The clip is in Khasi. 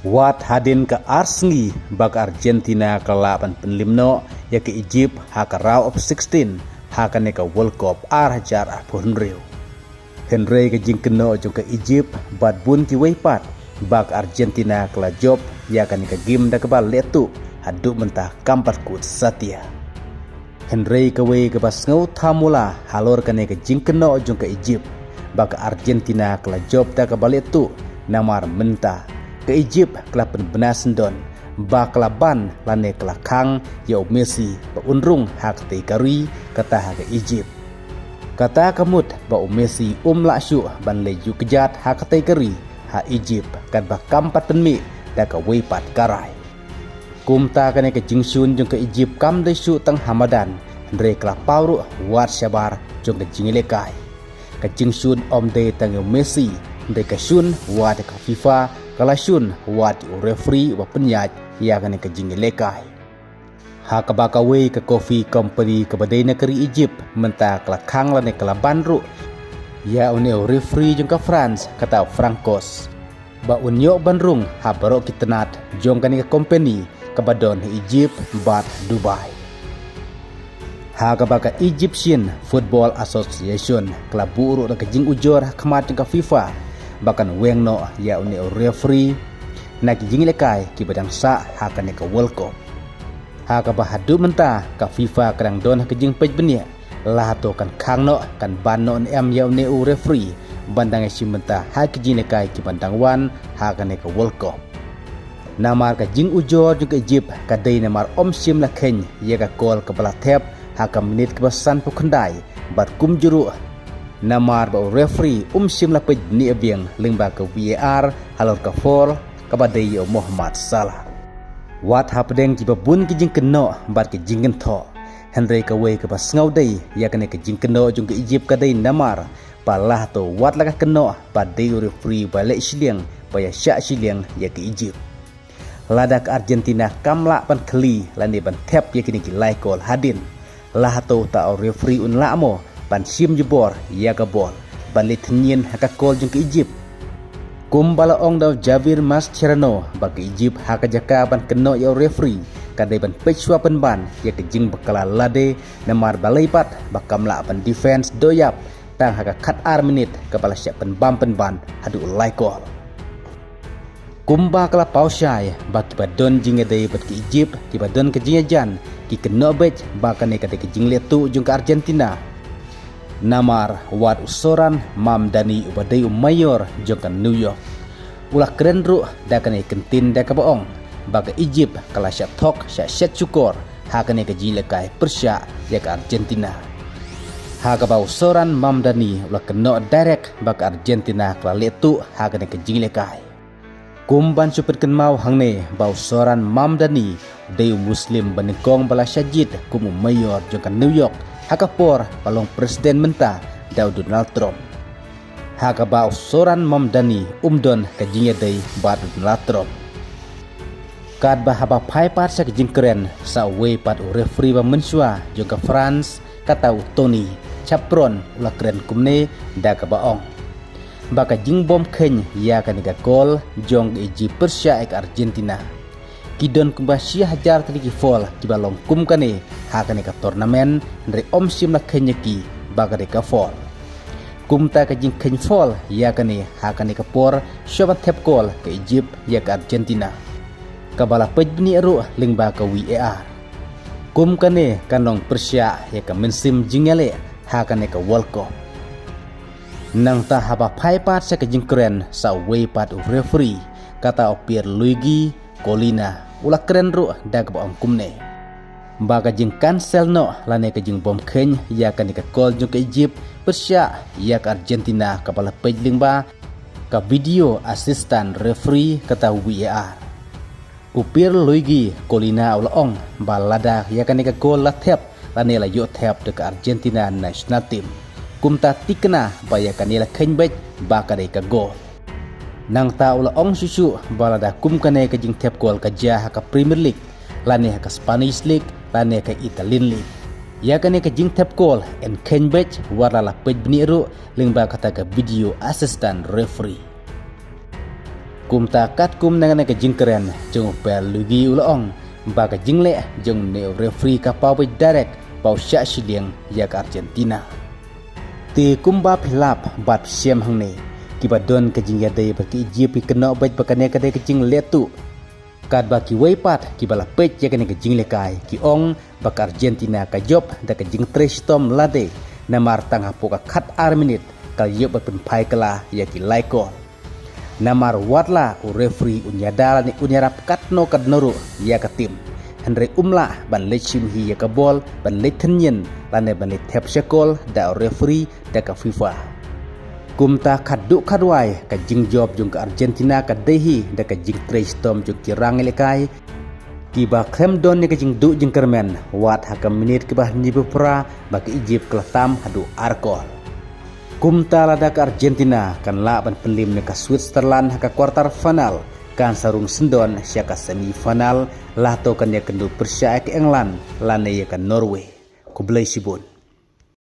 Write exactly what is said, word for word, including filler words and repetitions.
Wat hadien ka ar sngi ba ka Argentina ka lah ban pynlim noh ïa ka Egypt ha ka round of sixteen ha kane ka World Cup ar hajar arphew hynriew. Hynrei ka jingkynnoh jong ka Egypt bad bun kiwei pat ba ka Argentina ka la jop ïa kane ka game da kaba leh tuh haduh mynta kam pat kut satia. Hynrei kawei kaba sngew thamula halor kane ka jingkynnoh jong ka Egypt ba ka Argentina ka la jop da kaba leh tuh, namar mynta ka Egypt ka la pynbna syndon ba ka la ban lane ka la khang ïa u Messi ba un rung ha katei ka ri, kata ha ka Egypt. Kata ka mut ba u Messi um lah shuh ban leit ïuh kjat ha katei ka ri ha Egypt katba kam pat pynmih da kawei pat ka rai. Kumta kane ka jingshun jong ka Egypt kam dei shuh tang ha madan, hynrei ka la paw ruh wat shabar jong ka jingïalehkai. Ka jingshun ym dei tang ïa u Messi, hynrei ka shun wat ïa ka FIFA, ka la shun wat ïa u referee uba pynïaid ïa kane ka jingïalehkai. Ha kaba kawei ka coffee company kaba dei na ka ri Egypt mynta ka la khang lane ka la ban ruh ïa une u referee jong ka France, kata u Francois, ba un ïoh ban rung ha baroh ki tnat jong kane ka company kaba don ha Egypt bad Dubai. Ha kaba ka Egyptian Football Association ka la buh ruh da ka jingujor ha khmat jong ka FIFA ba kan weng noh ïa une u referee na ki jingïalehkai kiba dang sah ha kane ka World Cup. Ha kaba haduh mynta ka FIFA ka dang don ha ka jingpeit bniah la hato kan khang noh, kan ban noh ne em ïa une u referee ban dang ïashim bynta ha ki jingïalehkai kiban dang wan ha kane ka World Cup. Namar ka jingujor jong ka Egypt ka dei namar ym shym la kheiñ ïa ka kol kaba la thep ha ka minit kaba sanphew khyndai bad kumjuh ruh namar ba u referee um shym la peit bniah biang lyngba ka VAR halor ka foul kaba dei ïa u Mohamed Salah. Wat hapdeng kiba bun ki jingkynnoh bad ki jingkynthoh, hynrei kawei kaba sngew dei ïa kane ka jingkynnoh jong ka Egypt ka dei namar ba la hato wat la ka kynnoh ba dei u referee ba leh shiliang ba ïa shah shiliang ïa ka Egypt. Lada ka Argentina kam lah ban khlieh lane ban thep ïa kine ki lai kol hadien, la hato uta u referee un lah mo ban shim jubor ïa ka bol ban leit thynñin ha ka kol jong ka Egypt? Kumba la ong da u Javier Mascherano ba ka Egypt ha ka jaka ban kynnoh ïa u referee ka dei ban peit shuwa pynban ïa ka jingbakla lade, namar balei pat ba kam lah ban defense dohïap tang ha ka khatar minit kaba la shah pynbam pynban haduh lai kol. Kumba ka la paw shai ba kiba don jingïadei bad ka Egypt, kiba don ka jingïajan, ki kynnoh beit ba kane ka dei ka jingleh tuh jong ka Argentina. Namar wat u Zoran Mamdani uba dei u mayor jong ka New York u la kren ruh da kane ka ktien da kaba ong ba ka Egypt ka la shah thok shah shet shukor ha kane ka jingïalehkai pyrshah ïa ka Argentina. Ha kaba u Zoran Mamdani u la kynnoh direct ba ka Argentina ka la leh tuh ha kane ka jingïalehkai. Kum ban shu pynkynmaw hangne ba u Zoran Mamdani u dei u Muslim ba nyngkong ba la shah jied kum u mayor jong ka New York ha ka por ba long president mynta da u Donald Trump. Ha kaba u Zoran Mamdani um don ka jingïadei bad u Donald Trump. Katba haba phai pat sha ka jingkren sa uwei pat u referee ba mynshuwa jong ka France, kata u Tony Chaperon, u la kren kumne da kaba ong ba ka jingbym kheiñ ïa kane ka kol jong ka Egypt pyrshah ïa ka Argentina. Ki don kumba shi hajar tylli ki foul kiba long kum kane ha kane ka tournament, hynrei ym shym la kheiñ ïa ki ba ka dei ka foul. Kumta ka jingkheiñ foul ïa kane ha kane ka por shuwa ban thep kol ka Egypt ïa ka Argentina, kaba la peit bniah ruh lyngba ka VAR. Kum kane kan long pyrshah ïa ka mynsiem jingïaleh ha kane ka World Cup. Nangta haba phai pat sha ka jingkren sa uwei pat u referee, kata u Pierluigi Collina, u la kren ruh da kaba ong kumne ba ka jingcancel noh lane ka jingbym kheiñ ïa kane ka kol jong ka Egypt pyrshah ïa ka Argentina kaba la peit lyngba ka video assistant referee, kata u VAR. U Pierluigi Collina u la ong ba lada ïa kane ka kol la thep lane la ïoh thep da ka Argentina national team, kumta thikna ba ïa kane la kheiñ beit ba ka dei ka gol. Nangta u la ong shuh shuh ba lada kum kane ka jingthep kol ka jia ha ka Premier League lane ha ka Spanish League lane ka Italian League, ïa kane ka jingthep kol yn kheiñ beit wat la la peit bniah ruh lyngba kata ka video assistant referee. Kumta katkum na kane ka jingkren jong u Pierluigi u la ong ba ka jingleh jong une u referee ka paw beit direct, paw shah shiliang ïa ka Argentina. Te kumba phi lap bad phi shem hangne, kiba don ka jingïadei bad ka Egypt ki kynnoh beit ba kane ka dei ka jingleh tuh. Katba kiwei pat kiba la peit ïa kane ka jinglehkai ki ong ba ka Argentina ka jop da ka jingtrei shitom lade, namar tang hapoh ka khat ar minit ka la ïoh ban pynphai kylla ïa ki lai kol. Namar wat la u referee un ïada lane un ïarap katno katno ruh ïa ka tim, hynrei um lah ban leit shim hi ïa ka bol, ban leit thynñiñ lane ban leit thep sha kol da u referee da ka FIFA. Kumta khatduh khatwai ka jingjop jong ka Argentina ka dei hi da ka jingtrei shitom jong ki rangïalehkai kiba khlem don ïa ka jingduh jingkyrmen wat ha ka minit kaba hynñiewphew phra ba ka Egypt ka la tam haduh ar kol. Kumta lada ka Argentina kan lah ban pynliem na ka Switzerland ha ka quarter final, kan sa rung syndon sha ka semi final, la to kan ïakynduh pyrshah ïa ka England lane ïa ka Norway. Khublei shibun.